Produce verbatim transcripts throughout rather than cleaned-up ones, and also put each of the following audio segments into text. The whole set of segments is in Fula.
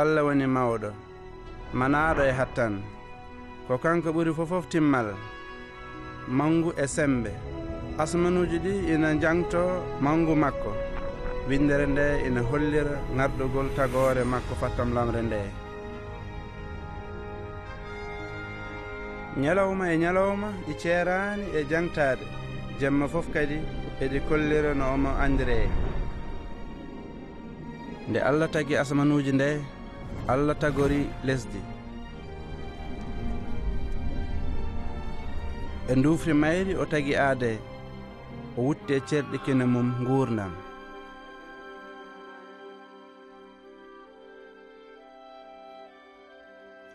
Allah woni mawɗo, manaaɗo e hattan. Ko kanko ɓuri fof fof timmal, manngu e semmbe. Asmanuuji ɗi ina njaŋtoo manngu makko. Winndere nde ina hollira ŋarɗugol tagoore makko fattamlamre nde. Ñalawma e ñalawma ɗi ceeraani e jaŋtaade, jemma fof kadi eɗi kollira no omo anndiree. Nde Allah tagi asamanuuji nde, Allah tagori lesdi. E nduufri mayri o tagi aadee, o wutti e cerɗi kine mum nguurndam.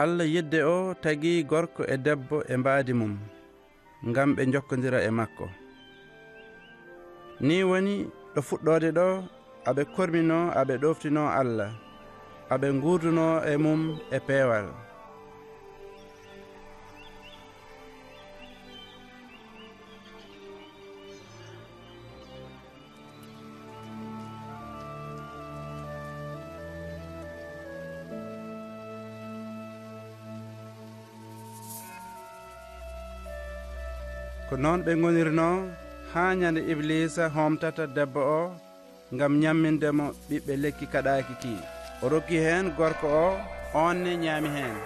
Allah yidde o tagi gorko e debbo e mbaadi mum, ngam ɓe njokkondira e makko. Ni woni ɗo fuɗɗoode ɗo, aɓe korminoo, aɓe ɗoftinoo Allah, aɓe nguurdunoo e mum e peewal. Ko noon ɓe ngonirnoo haa ñande Ibliisa hoomtata debbo o ngam ñamminde mo ɓiɓɓe lekki kaɗaaki ki. O rokki heen gorko o, oon ne ñaami heen.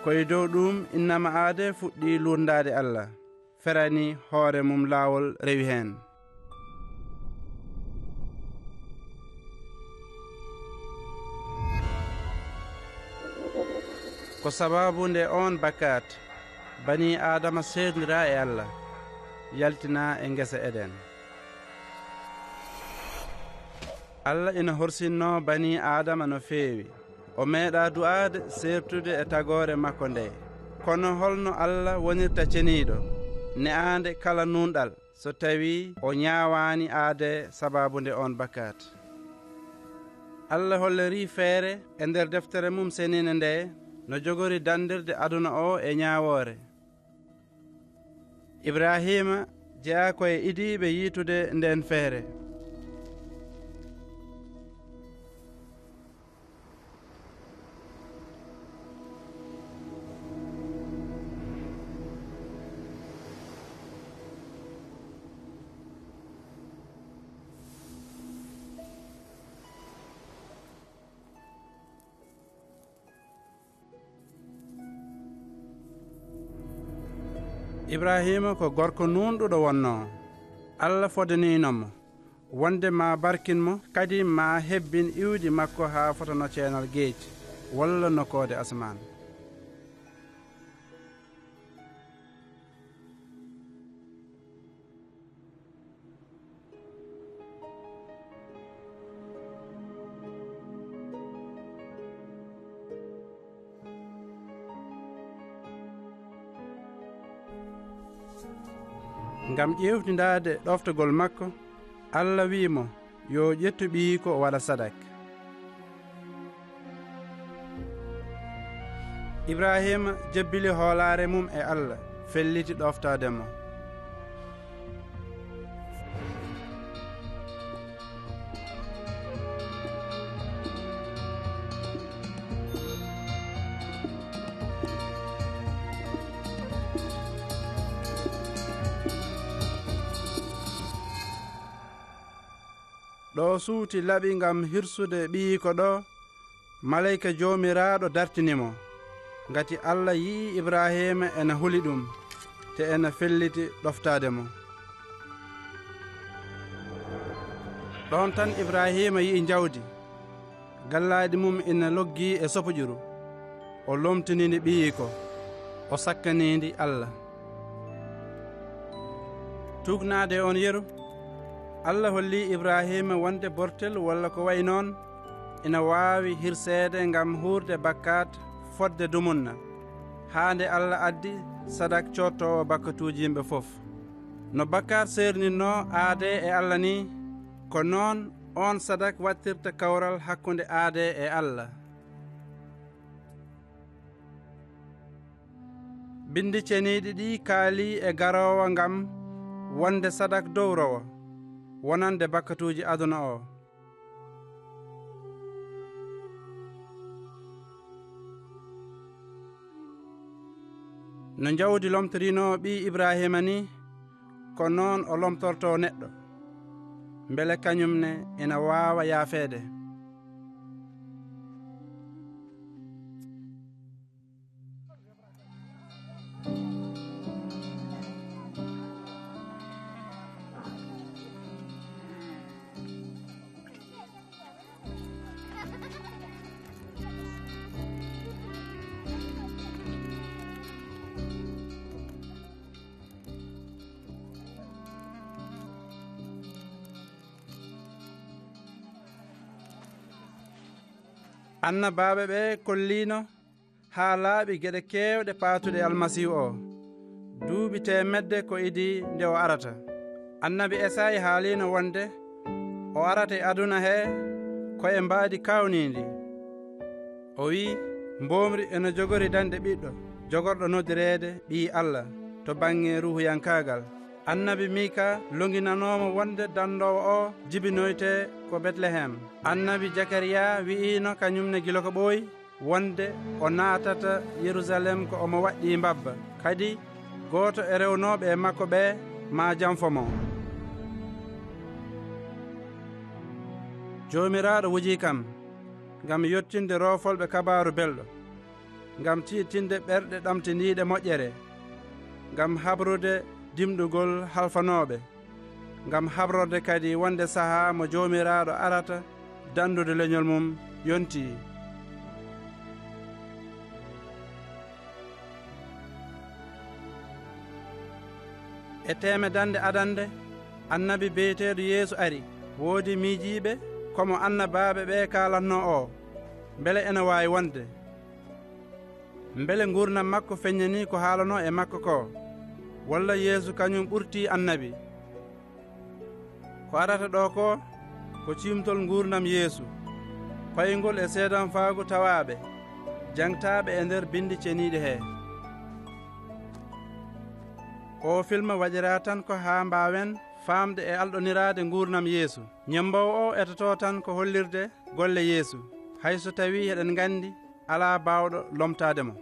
Ko e dow ɗum innama aade fuɗɗi luurndaade Allah, ferani hoore mum laawol rewi heen. Ko sababu nde oon bakkaat, bani Aadama seerndiraa e Allah, yaltinaa e ngesa Eden. Allah ina horsinno bani Aadama no feewi. O meeɗaa du'aade seertude e tagoore makko nde. Kono holno Allah wonirta ceniiɗo, ne'aande kala nuunɗal, so tawii o ñaawaani aade sababu nde oon bakkaat? Allah hollirii feere e nder deftere mum seniinde nde, no jogori danndirde aduna o e ñaawoore. Ibraahiima jeyaa ko e idiiɓe yiitude ndeen feere. Ibraahiima ko gorko nuunɗuɗo wonnoo. Allah fodaniino mo wonde ma barkin mo, kadi ma hebbin iwdi makko haa fotano ceenal geej walla nokkoode asamaan. Ngam ƴeewtindaade ɗoftagol makko, Allah wi'i mo yo ƴettu ɓiyiiko o waɗa sadak. Ibraahiima jebbili hoolaare mum e Allah, felliti ɗoftaade mo. Ɗo suuti laɓi ngam hirsude ɓiyiiko ɗo, maleyka Joomiraaɗo dartini mo. Ngati Allah yi'i Ibraahiima ena huli ɗum, te ena felliti ɗoftaade mo. Ɗoon tan Ibraahiima yi'i njawdi. Gallaaɗi mum ina loggi e sopoƴuru. O lomtini ndi ɓiyiiko. O sakkani ndi Allah. Tuugnaade e oon yeru, Allah holli Ibraahiima wonde bortel walla ko wayi noon ina waawi hirseede ngam huurde bakkaat fodde dumunna, haa nde Allah addi sadak coottoowo bakkatuuji yimɓe fof. No bakkaat seerninnoo aadee e Allah nii, ko noon oon sadak waɗtirta kawral hakkunde aadee e Allah. Binndi ceniiɗi ɗi kaali e garoowo ngam wonde sadak dowrowo, wonande bakkatuuji aduna o. No jawdi lomtorinoo ɓii Ibraahiima ni, ko noon o lomtortoo neɗɗo, mbele kañum ne ina waawa yaafeede. Annabaaɓe ɓe kolliino haa laaɓi geɗe keewɗe paatuɗe Almasiihu o, duuɓi teemedde ko idii nde o arata. Annabi Esay haaliino wonde o arata e aduna he ko e mbaadi kaawniindi. O wi'i, "Mboomri eno jogori dañde ɓiɗɗo, jogorɗo noddireede Ɓii Alla to baŋŋe ruuhuyankaagal." Annabi Miika loŋinanooma wonde dandoowo o jibinoyte ko Betlehem. Annabi Jakariya wi'iino kañum ne gila ko ɓooyi, wonde o naatata Yerusaalem ko omo waɗɗii mbabba, kadi gooto e rewnooɓe e makko ɓe maa janfo mo. Joomiraaɗo wujii kam ngam yottinde roofolɓe kabaaru belɗo, ngam tiiɗtinde ɓerɗe ɗamtiniiɗe moƴƴere, ngam habrude dimɗugol halfanooɓe, ngam habrorde kadi wonde sahaa mo Joomiraaɗo arata dandude leñol mum yontii. E teemedannde adannde, annabi biyeteeɗo Yeesu ari, woodi miijiiɓe ko mo annabaaɓe ɓe kaalatnoo o, mbele ena waawi wonde. Mbele nguurndam makko feññanii ko haalanoo e makko ko, walla Yeesu kañum ɓurtii annabi? Ko arata ɗo ko, ko ciimtol nguurndam Yeesu, payngol e seedanfaagu tawaaɓe, jaŋtaaɓe e nder Binndi Ceniiɗi he. Oo filma waɗiraa tan ko haa mbaawen faamde e alɗoniraade nguurndam Yeesu. Ñemmboowo o etotoo tan ko hollirde golle Yeesu, hay so tawii eɗen nganndi alaa baawɗo lomtaade mo.